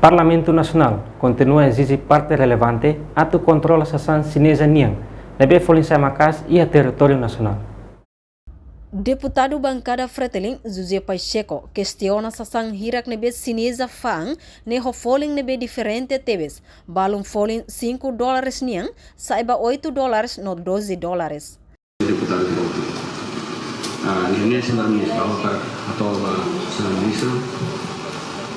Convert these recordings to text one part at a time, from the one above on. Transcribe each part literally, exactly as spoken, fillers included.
Parlamentu Nasionál kontinua ezije parte relevante atu kontrola sasán xineza nian ne'ebé folin sa'e maka'as iha territóriu nasionál. Deputadu bankada Fretilin, José Pacheco, kestiona sasán hirak ne'ebé xineza fa'an ne'e ho folin ne'ebé diferente tebes, balun folin cinco dólares nian sa'e ba oito dólares no doze dólares. Deputadu Kibotu. Ah, ne'e, ne'e, señór ministru, ha'u hakarak hato'o ba señór ministru,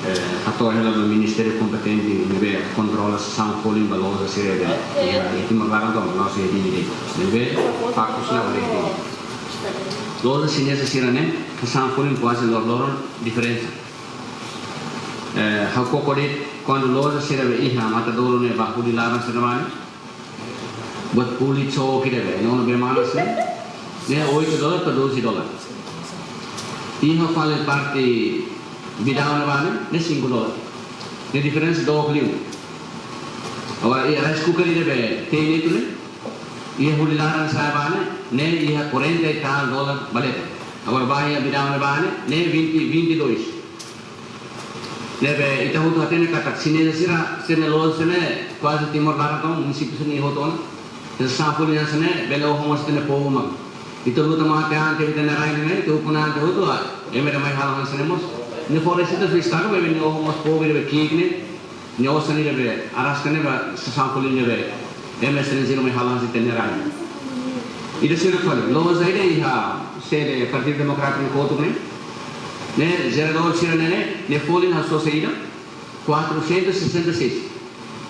eh, hato'o hela ba ministériu kompetente ne'ebé kontrola sasán folin ba loja sira ne'ebé iha, iha Timor laran tomak, no sei di, di, ne'ebé faktu sira ne'ebé di. Loja xineza sira-ne'e, sasán folin kuaze loroloron diferensa. Eh, ha'u koko de'it kuandu loja sira ne'ebé iha matadouro ne'e ba hudi laran sira ne'ebá ne'e. Buat kuli coki ne'ebé, nonu bee manas ne'e, ne'e oito dólar to'o doze dólar. Iha fali parte Bidau ne'ebá ne'e, ne'e cinco dólar. Ne'e diferensa dook liu. Agora, iha rice cooker ne'ebé, T N T ne'e, iha hudi laran sa'e bá ne'e, ne'e iha quarenta e tal dólar ba leten. Agora, ba iha Bidau ne'ebá ne'e, ne'e vinte, vinte e dois. Ne'ebé ita hotu hatene katak xineza sira, sira-nia loja sira-ne'e kuaze Timor laran tomak, munisípiu sira-ne'e hotu ona. Sasán folin hanesan ne'e bele oho mós ita-nia povu mak. Ita luta mate an ke ita-nia rai ne'e, ita ukun an ke hotu, ah, ema ida mai halo hanesan ne'e mós. Ne'e fó respeita ba Estadu, maibé nia oho mós povu ida be ki'ik ne'e, nia osan ida be arraska ne'e ba sasán folin ne'ebé ema estranjeiru mai halo hanesan ita-nia rai. Ida seluk fali, loja ida iha sede Partidu Demokrátiku kotuk ne'e, ne'e jeradór sira-ne'e, ne'e folin ha'u sosa ida, quatrocentos e sessenta e seis.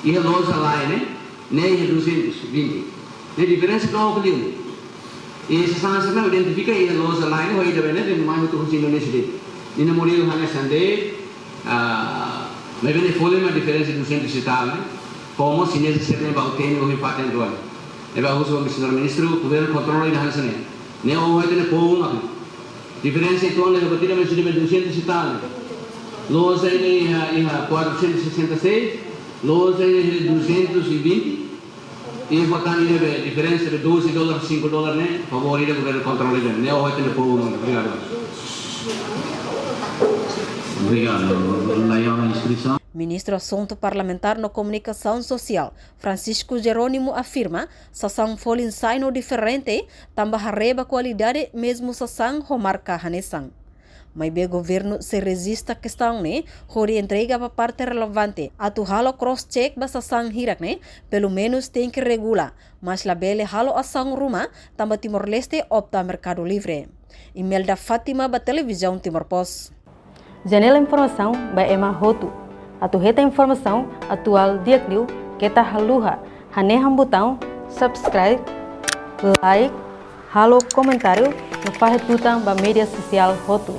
Iha loja lain ne'e, ne'e iha duzentos e vinte. Ne'e diferensa dook liu. I sasán sira-ne'e identifika iha loja lain ne'e, ho ida be ne'e, ne'e mai hotu husi Indonézia de'it. Nia modelu hanesan de'it, ah, maibé ne'e folin mak diferensa duzentos e tal ne'e. Komu xineza sira-ne'e bá uteni ohin fatin rua. Ne'ebé ha'u husu ba señór ministru, governu kontrola ida hanesan ne'e. Ne'e oho ita-nia povu mak. Diferensa ita-nia ne'e, batida mais de duzentos e tal. Loja ida iha, iha quatrocentos e sessenta e seis, loja ida iha duzentos e vinte. I importante ida be diferensa de doze dólar, cinco dólar ne'e, favór ida governu kontrola ida. Ne'e oho ita-nia povu mak. Obrigadu. Obrigadu. Laiona inscrição. Ministru Asuntu Parlamentár no Komunikasaun Sosiál, Francisco Jerónimo afirma, sasán folin sa'e no diferente, tanba haree ba kualidade mezmu sasán ho marka hanesan. Maibé governu sei rejista kestaun ne'e, hodi entrega ba parte relevante, atu halo cross check ba sasán hirak ne'e, pelumenus tenke regula, mas labele halo asaun ruma, tanba Timor-Leste opta merkadu livre. Imelda Fátima ba Televizaun Timor Post. Janela informasaun ba ema hotu. Atu hetan informasaun atuál di'ak liu keta haluha hanehan butaun subscribe, like, halo komentáriu no fahe tutan ba média sosiál hotu.